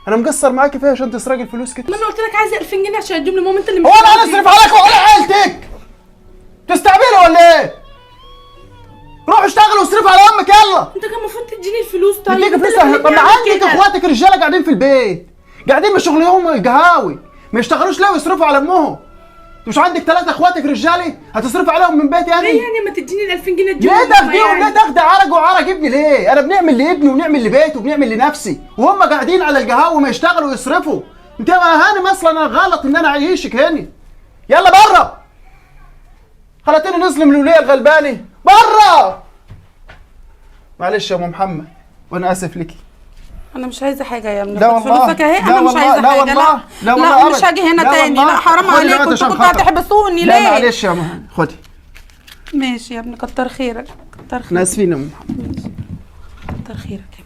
انا مقصر معاكي فيها عشان تسرقي الفلوس كده؟ ما انا قلت لك عايزه 2000 جنيه عشان اديهم لماما، انت اللي مش هو انا راضي. هنصرف عليك وعلى عيلتك؟ تستعبلي ولا ايه؟ روح اشتغل واصرف على امك يلا. انت كان المفروض تديني الفلوس. طيب نديك انت فلوس؟ اللي خليتني طب ما اعمل عندك كده. اخواتك رجاله قاعدين في البيت، قاعدين من شغلهم القهاوي، ما يشتغلوش ليه ويصرفوا على امهم؟ انت مش عندك 3 اخواتك رجاله هتصرف عليهم من بيتي يعني؟ ليه يعني ما تديني ال 2000 جنيه اديهم ليه لماما تاخديهم؟ يعني؟ ليه تاخدي عرج وعرج ابني ليه؟ انا بنعمل لابني وبنعمل لبيتي وبنعمل لنفسي، وهم قاعدين على القهاوي ما يشتغلوا ويصرفوا. انت يا هانم اصلا انا غلط ان انا اعيشك هنا. يلا بره، خلتني نظلم الوليه الغلبانه بره. معلش يا ام محمد وانا اسف لك. انا مش عايزه حاجة يا ابني. لا خد والله. فلوسك اهي. لا انا مش والله. عايزه لا حاجة. والله. لا لا والله لا مش أبدا. هاجي هنا لا تاني. والله. لا حرام خدي عليك، دلوقتي انتوا عشان كنتوا خاطر. هتحبسوني لا ليه؟ معلش يا ام، خدي. ماشي يا ابني، كتر خيرك، كتر احنا خيرك. اسفين يا ام محمد. كتر خيرك يا ابني.